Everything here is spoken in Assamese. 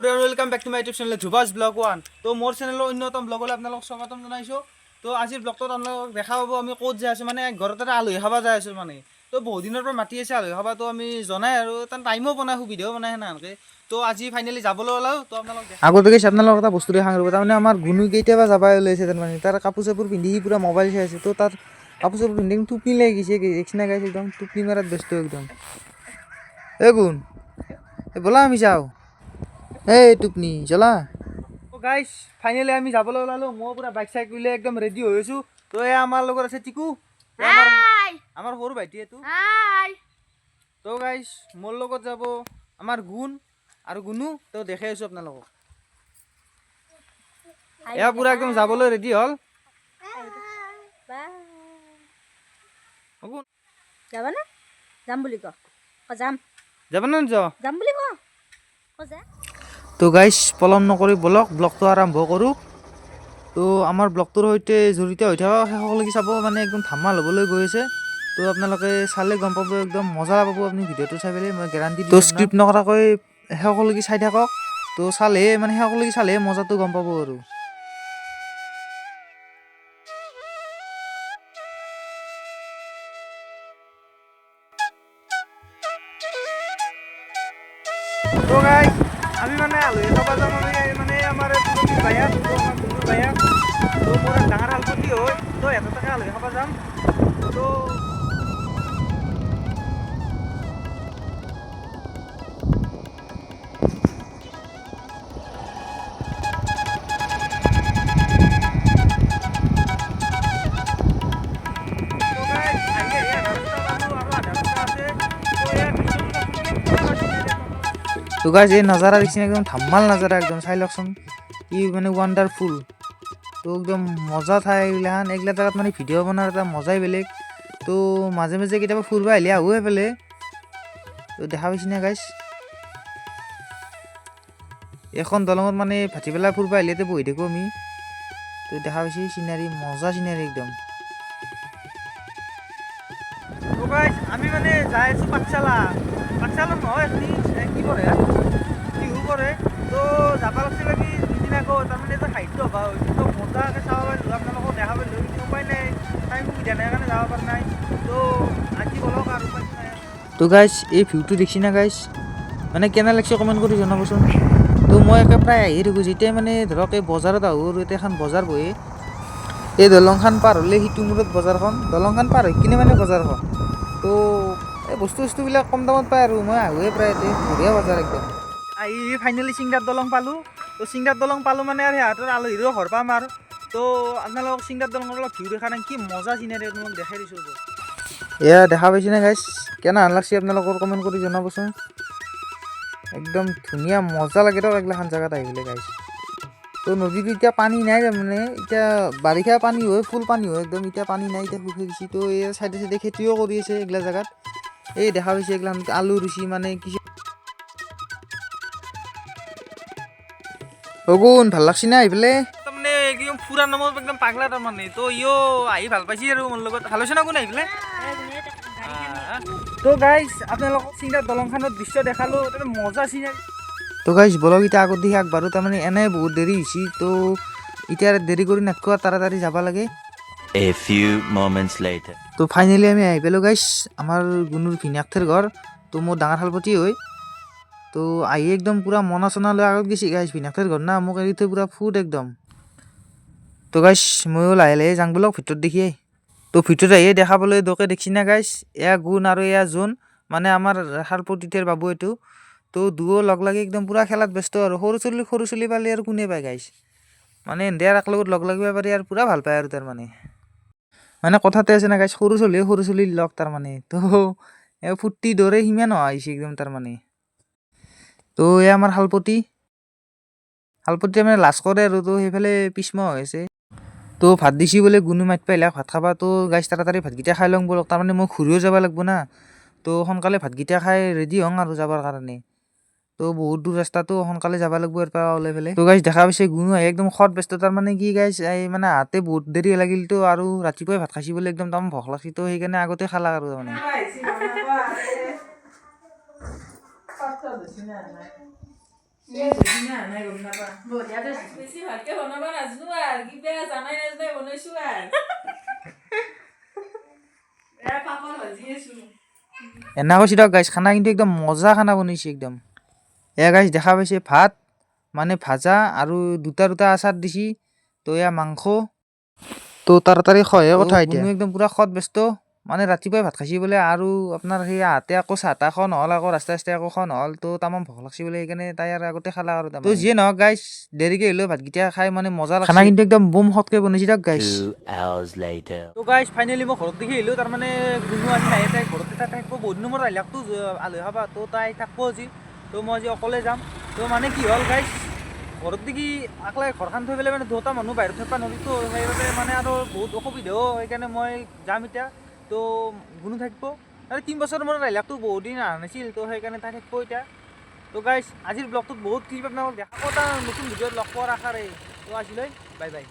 Welcome back to my YouTube channel Dhruva's blog one. তো মোৰ চেনেলৰ অন্যতম ব্লগলৈ আপোনালোকক স্বাগতম জনাইছোঁ। তো আজিৰ ব্লগটোত আপোনালোকক দেখা পাব আমি ক'ত যাই আছোঁ, মানে ঘৰত এটা আলহী খাব যাই আছোঁ। মানে তো বহুত দিনৰ পৰা মাতি আছে আলহী খাব, তো আমি জনাই আৰু তাৰ টাইমো বনাই সুবিধাও বনাই সেনেকৈ। তো আজি ফাইনেলি যাবলৈ ওলাওঁ, তো আপোনালোক আগতে গৈছে। আপোনালোক এটা বস্তু দেখা ৰ'ব, তাৰমানে আমাৰ গুণু কেতিয়াবা যাবাই ওলাইছে। তাৰমানে তাৰ কাপোৰ চাপোৰ পিন্ধি সি পূৰা মোবাইল চাই আছে। তো তাৰ কাপোৰ চাপোৰ পিন্ধি একদম টোপনি লাগি গৈছে। দেখছি না গাইছ, একদম টোপনি মাৰাত ব্যস্ত একদম। এ গুণ, এ ব'লা আমি যাওঁ। এই টোপনি জ্বলা। গাইছ, ফাইনেলি আমি যাবলৈ ওলালোঁ। মই পূৰা বাইক চাইক উলিয়াই একদম ৰেডি হৈ আছোঁ। তো এয়া আমাৰ লগত আছে টিকু, এয়া আমাৰ সৰু ভাইটি এইটো। হাই। তো গাইছ, মোৰ লগত যাব আমাৰ গুণ আৰু গুণু। তো দেখাই আছোঁ আপোনালোকক। এয়া পূৰা একদম যাবলৈ ৰেডি হ'ল। গুণ। যাবানে? যাম বুলি ক। ক যাম। যাব নে নোযোৱা? যাম বুলি ক। ক যা। তো গাইছ, পলম নকৰি ব'লক ব্লগটো আৰম্ভ কৰোঁ। তো আমাৰ ব্লগটোৰ সৈতে জড়িত হৈ থকা শেষলৈকে চাব, মানে একদম ধামাল হ'বলৈ গৈ আছে। তো আপোনালোকে চালে গম পাব, একদম মজা পাব আপুনি ভিডিঅ'টো চাই পেলাই, মই গেৰাণ্টি। তো স্কিপ নকৰাকৈ শেষলৈকে চাই থাকক। তো চালে মানে শেষলৈকে চালেহে মজাটো গম পাব আৰু। তো গাইছ, আমি মানে আলহী খাব যাম। আমি মানে আমাৰ পুৰবী ভাইয়াক, তো আমাৰ গুণুৰ ভাইয়াক, তো মোৰ ডাঙৰ শালপতি হয়, তো এটা তাকে আলহী খাব যাম। তো গাইছ, আহি আহি আধা ৰাস্তা পালোঁ আৰু আধা ৰাস্তা আছে। তো ইয়াৰ দৃশ্যটো চাচোন, কেনেকুৱা চিনাৰী। তো গাইছ, এই নাজাৰা দেখছি না, একদম ধামাল নাজাৰা একদম। চাই লওকচোন, কি মানে ৱাণ্ডাৰফুল। তো একদম মজা ঠাই এইগিলাখান। এইগিলা জেগাত মানে ভিডিঅ' বনোৱাৰ এটা মজাই বেলেগ। তো মাজে মাজে কেতিয়াবা ফুৰিব আহিলে আহোঁ সেইফালে। তো দেখা পাইছি না গাইছ, এখন দলঙত মানে ভাটিবেলা ফুৰিব আহিলে ইয়াতে বহি থাকোঁ আমি। তো দেখা পাইছি চিনাৰী, মজা চিনাৰী একদম। তো গাইছ, আমি মানে যাই আছোঁ পাঠশালা। পাঠশালা নহয়, এখনি কি পৰে, বিহু পৰে। তো যাব লাগছিল কি দুদিন আগত, তাৰমানে এটা সাহিত্য সভা হৈছে। তো মজাকৈ চাব পাৰিলোঁ, আপোনালোকক দেখা পাৰিলোঁ, কিন্তু উপায় নাই, টাইম সুবিধা নাই কাৰণে যাব পৰা নাই। তো আজি বলক আৰু উপায় নাই। তো গাইছ, এই ভিউটো দেখছি না গাইছ, মানে কেনে লাগছে কমেণ্ট কৰি জনাবচোন। তো মই একে প্ৰায় আহিয়ে থাকোঁ, যেতিয়াই মানে ধৰক এই বজাৰত আহোঁ আৰু ইয়াতে এখন বজাৰ বহে। এই দলংখন পাৰ হ'লে সিটো মূৰত বজাৰখন, দলংখন পাৰ হৈ কিনে মানে বজাৰখন। তো এই বস্তু চস্তুবিলাক কম দামত পায় আৰু মই আহোঁৱে প্ৰায় ইয়াতে। বঢ়িয়া বজাৰ একদম। আহি ফাইনেলি চিংগাৰ দলং পালোঁ। তো চিংগাৰ দলং পালোঁ মানে আৰু সিহঁতৰ আলহীৰো ঘৰ পাম আৰু। তো আপোনালোকক চিংগাৰ দলঙৰ অলপ ভিউ দেখা নাই, কি মজা চিনাৰী আপোনালোক দেখাই দিছোঁ ৰ'ব। এয়া দেখা পাইছেনে গাইছ, কেনে লাগছে আপোনালোকৰ কমেণ্ট কৰি জনাবচোন। একদম ধুনীয়া মজা লাগে দিয়ক এইগিলাখান জেগাত আহি পেলাই গাইছ। তো নদীত এতিয়া পানী নাই, তাৰমানে এতিয়া বাৰিষা পানী হয়, ফুল পানী হয় একদম। এতিয়া পানী নাই, এতিয়া শুকাই গৈছে। তো এই চাইডে চাইডে খেতিও কৰি আছে এইগিলা জেগাত। এই দেখা পাইছে, এইগিলাখান আলু ৰুচি মানে কিছু। অগুণ ভাল লাগছি না আহি পেলাই? তাৰমানে একদম ফুৰা নামত একদম পাগলা তাৰমানে। তো ইও আহি ভাল পাইছি আৰু মোৰ লগত ভাল হৈছে না কোন আহি পেলাই। তো গাইছ, আপোনালোকক চিংগাৰ দলংখনৰ দৃশ্য দেখালোঁ, তাতে মজা চিনাৰী। তো গাইছ, বলক এতিয়া আগত দিশে আগবাঢ়ো। তাৰমানে এনে বহুত দেৰি হৈছে। তো এতিয়া আৰু দেৰি কৰি নাথাকো আৰু তাড়াতাড়ি যাব লাগে। A few moments later. তো ফাইনেলি আমি আহি পালোঁ গাইছ, আমাৰ গুণুৰ ভিনিয়েকথেৰ ঘৰ। তো মোৰ ডাঙৰ শালপতি হয়। তো আহি একদম পূৰা মনা চনা লৈ আগত গৈছি গাইছ, ভিনিয়েকথেৰ ঘৰ না, মোক এৰি থৈ পূৰা ফুট একদম। তো গাইছ, ময়ো লাহে লাহে যাং বলক ভিতৰত দেখিয়ে। তো ভিতৰত আহিয়ে দেখা পালোঁ দোকে। দেখছি না গাইছ, এয়া গুণ আৰু এয়া জোন, মানে আমাৰ শালপতিথেৰ বাবু এইটো। তো দুয়ো লগ লাগি একদম পূৰা খেলাত ব্যস্ত আৰু সৰু চলি, সৰু চলি পালে আৰু কোনে পায় গাইছ। মানে এন্তে আৰু একলগত লগ লাগিব পাৰি আৰু পূৰা ভাল পায় আৰু। তাৰমানে মানে কথাতে আছে না গাইছ, সৰু চলিয়ে সৰু চলিৰ লগ। তাৰমানে তো এই ফূৰ্তি দৰে সীমা নোহোৱা হৈছে একদম তাৰমানে। তো এই আমাৰ শালপতি, শালপতি মানে লাজ কৰে আৰু, তো সেইফালে পিছমোৱা হৈ আছে। তো ভাত দিছি বোলে, গুণু মাত পাইলাক ভাত খাবা। তো গাইছ, তাড়াতাড়ি ভাতকেইটা খাই লওঁ বলক। তাৰমানে মই ঘূৰিও যাব লাগিব না। তো সোনকালে ভাতকেইটা খাই ৰেডি হওঁ আৰু যাবৰ কাৰণে। তো বহুত দূৰ ৰাস্তাটো, সোনকালে যাব লাগিব ইয়াৰ পৰা ওলাই পেলাই। তো গাইছ, দেখা পাইছে, গুণু আহি একদম খত ব্যস্ত। তাৰমানে কি গাইছ, এই মানে আহাতে বহুত দেৰি লাগিলতো আৰু ৰাতিপুৱাই ভাত খাইছি বোলে, একদম তামাম ভোক লাগছি। তো সেইকাৰণে আগতে খালাক আৰু তাৰমানে। বেছি ভালকে বনাব নাজানো আৰু, কিবা জানাই নাজানাই বনাইছো আৰু। এ পাপৰ ভাজি আছো। এনা কৈছি দিয়ক গাইছ, খানা কিন্তু একদম মজা খানা বনাইছে একদম। এয়া গাইছ, দেখা পাইছে, ভাত মানে ভাজা আৰু দুটা দুটা আচাৰ দিছি। তো এয়া মাংস। তো তাড়াতাড়ি খোৱাহে কথা এতিয়া। গুণু একদম পুৰা খোৱাত ব্যস্ত। মানে ৰাতিপুৱাই ভাত খাইছি বোলে আৰু আপোনাৰ সেই আহাতে আকৌ চাহ তাহ খোৱা নহ'ল, আকৌ ৰাস্তাই ৰাস্তাই একো খোৱা নহ'ল। তো তামাম ভোক লাগছি বোলে, সেইকাৰণে তাই আৰু আগতে খালা আৰু। তো যিয়ে নহওক গাইছ, দেৰিকে হ'লেও ভাতকেইটা খাই মানে মজা লাগছে। খানা কিন্তু একদম বম হটকে বনাইছি দিয়ক গাইছ। 2 hours later. তো গাইছ, ফাইনেলি মই ঘৰত দেখি আহিলোঁ। তাৰমানে গুণু আজি নাহে, তাই ঘৰতে তাই থাকিব। বহুত দিনৰ মূৰত আহিলাকতো আলহী খাবা, তো তাই থাকিব আজি। তো মই আজি অকলে যাম। তো মানে কি হ'ল গাইছ, ঘৰত দেখি আকলাই ঘৰখন থৈ পেলাই মানে দুটা মানুহ বাহিৰত থাকিব নোৱাৰিতো, সেইবাবে মানে আৰু বহুত অসুবিধাও, সেইকাৰণে মই যাম এতিয়া। তো গুণু থাকিব আৰু 3 বছৰ মূৰত আহিলাকতো, বহুত দিন অহা নাছিল, তো সেইকাৰণে তাই থাকিব এতিয়া। তো গাইছ, আজিৰ ব্লগটোত বহুত ক্লিপ আপোনালোকক দেখা, এটা নতুন ভিডিঅ'ত লগ পোৱাৰ আশাৰে তো আজিলৈ বাই বাই।